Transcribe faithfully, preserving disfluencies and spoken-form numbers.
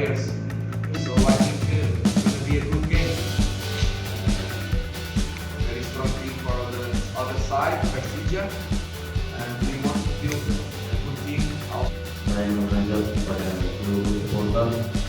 players. So I think uh, it's going to be a good game. Very strong team for the other side, Persija. And we want to build a good team out. Saya mengajak kepada seluruh supporter